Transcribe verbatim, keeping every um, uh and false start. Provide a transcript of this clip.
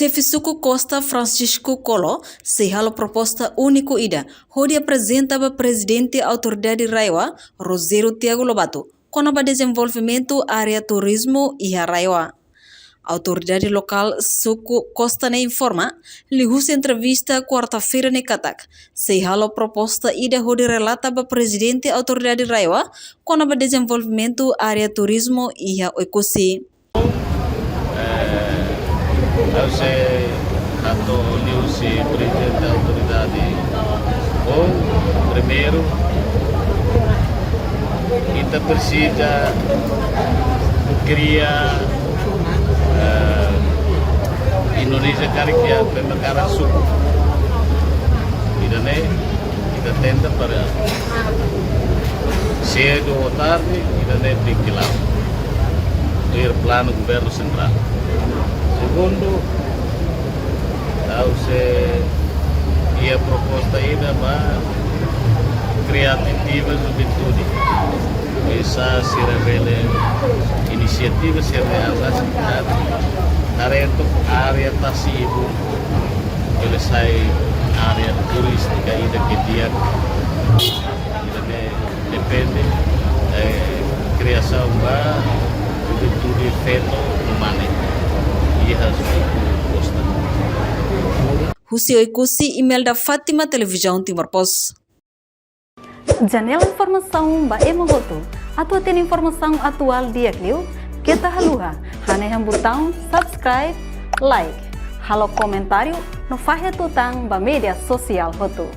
Xefe Suku Costa Francisco Colo sei halo proposta úniku ida hodi aprezenta ba Prezidente Autoridade RAEOA, Rogério Tiago Lobato, kona-ba dezenvolvimentu área turizmu iha RAEOA. Autoridade lokál Suku Costa ne'e informa, liuhusi entrevista kuarta-feira ne'e katak, sei halo proposta ida hodi relata ba Prezidente Autoridade RAEOA, kona-ba dezenvolvimentu área turizmu iha Oekusi. Eh, ha'u sei hato'o liuhusi Prezidente Autoridade. Bom, primeiru, ita presiza kria, eh, Indonézia karik iha pemekaran suku. Ida-ne'e, ita tenta para sedu ou tarde, ida-ne'e tenke la'o. Tuir planu governu sentrál. Segundu, ha'u sei iha proposta ida ba kria inisiativa juventude. Oinsá sira bele inisiativa sira-nia atividade, haree took área tasi-ibun bele sai área turístika ida ke di'ak. Ida-ne'e depende, eh, kriasaun ba juventude feto no mane iha Suku Costa. Husi Oekusi, Imelda Fátima, Televizaun Timor Post. Janela informasaun ba ema hotu. Atu hatene informasaun atuál di'ak liu, keta haluha hanehan butaun subscribe, like, halo komentáriu no fahe tutan ba média sosiál hotu.